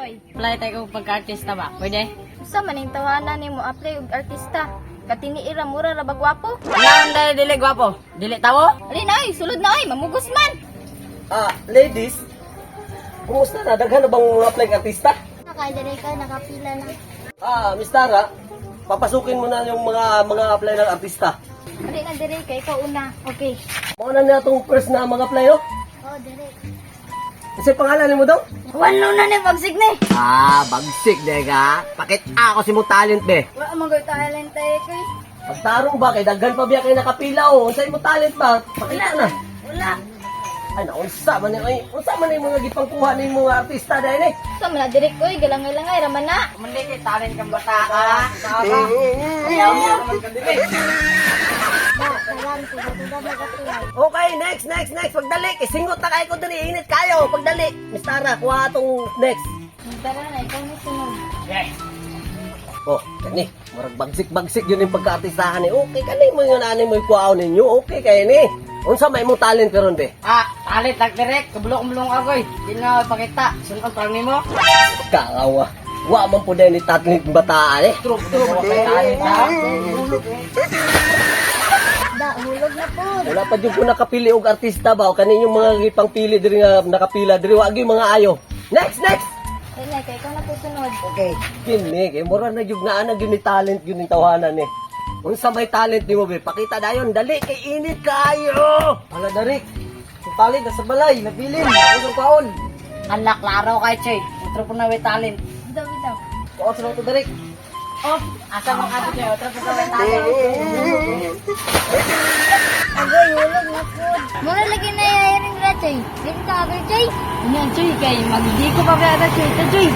Choy. Apply tayo kung pagka-artista ba? Pwede? Usa man ning tawanan nimo apply og artista. Katiniira mura ra ba gwapo? Wala dahil dili gwapo. Dili tawo? Ali na oy, sulod na oy, mamugos man. Ah, ladies, kumusta na? Daghan na bang mga apply artista? Nakay dere ka nakapila na. Ah, Miss Tara, papasukin mo na yung mga apply ng artista. Ali na dire kay ikaw una. Okay. Mao na na itong first na mga apply, oh. Oh, dere. Kasi pangalan mo daw? Juan Luna ni bagsig ni. Ah, bagsik, dega. Pakit ako si mo talent, be. Wa man goy talent tayo kay. Pagtarong ba, kay daghan pa biya kay nakapila, oh. Unsay mo talent ba? Pakita na. Wala. Ay, naunsa man ni, ay, unsa man ni mga gipangkuha ni mga artista dahil eh. Sa man na dire koy, galangay-langay ra man na. Mandi kay talent kang bata ka. Ba, talan ko ba mag-apply. Okay, next, next, next. Pagdali, kay singot na kayo ko diri, init kayo. Pagdali, Miss Tara, kuha atong next. Tara na ikaw ni sunod. Oh, kani, murag bagsik-bagsik yun yung pagka-artistahan eh. Okay, kani mo yung nanay mo yung kuwaon ninyo. Okay, kay ni. Unsa may mo talent karon be? Ah, talent lang direk. Kabulok-mulong ako eh. Di na ako ipakita. Sunod parang nimo. Kaawa. Wa man po din ni talent bataan eh. True, true. Kay talent ha. Da, hulog na po. Wala pa jud ko nakapili og artista ba o kani yung mga gipangpili diri nga nakapila diri wa gyud mga ayo. Next, next. Ali na kay ikaw na po sunod. Okay. Kini kay mura na jud naa na gyud ni talent gyud ning tawhanan eh. Unsa may talent nimo be? Pakita dayon dali kay init kayo. Hala Darik, yung talent nasa balay, nabilin, ako sa kaon. Anak, laro kay Choy. Utro po na may talent. Bitaw bitaw. Kaon sa to Darik. Oh, asa mo ka Choy? Utro po na may talent. Agoy, hulog na po. Mura lagi na yayarin ra, Choy. Din ka agoy, Choy. Yan Choy, kay magdi ko pa kaya Choy. Ta Choy.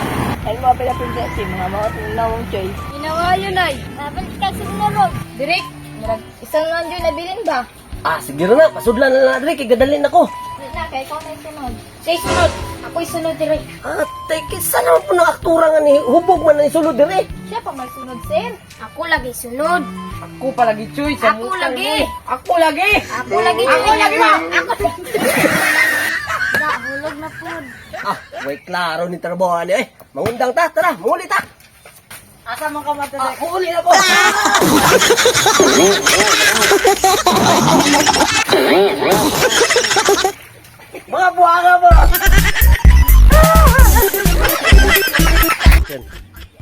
Ay mo pala pila Choy, mga mga tunawong Choy. Ginawa yun ay. Dapat ka sunod. Direk, murag isang lang jud nabilin ba? Ah, sige na, pasudlan na lang diri kay gadalin ako. Ali na kay ikaw na sunod. Say sunod. Ako'y sunod dire. Ate, kisa naman po ng aktura nga ni hubog man na ni sulod diri. Siya pa may sunod sir. Ako lagi sunod. Ako palagi Choy, sa Ako lagi. Ako lagi. Ako lagi. Ako lagi ba? Ako. Da, hulog na po. Ah, way klaro ni trabaho ani eh. Mangundang ta, tara, manguli ta. Asa mo ka mata Ah, muuli na ko. Mga buhanga mo.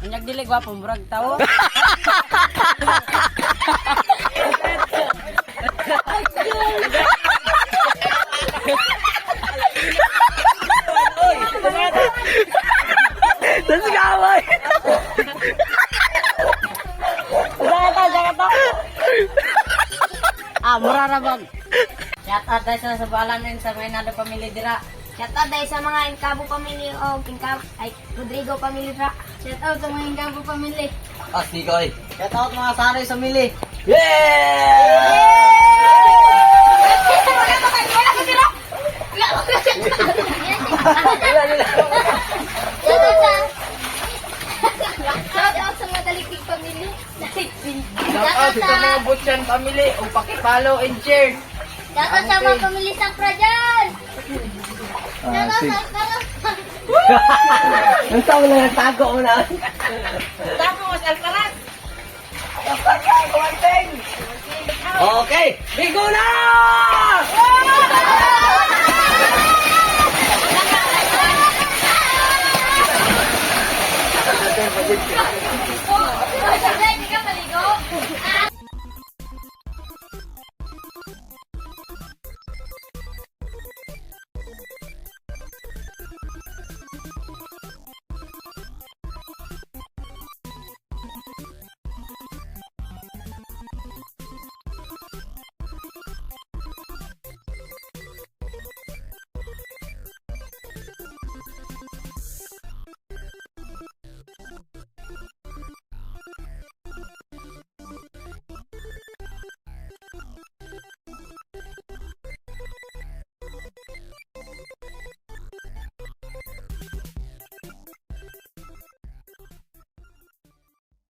Unyag dili gwapo murag tawo. Tas kamay. Ah, mura ra bag. Shout out tayo sa balanin sa Maynado family dira. Shout out dahil sa mga Incabo family o Incabo, ay, Rodrigo family ra. Shout out sa mga Ingabo family. Ah, sige oy. Shout out mga sanay sa mili. Yeah! Wala nila. Shout out sa Shout out sa mga Talikdig family. Shout out sa mga Butchan family, o paki-follow and share. Shout out sa mga pamilya sa Prajan. Ah, Shout out sige. sa Alcaraz. Ang tao na nagtago mo na. Tapo mas Alcaraz. Okay, bigo na!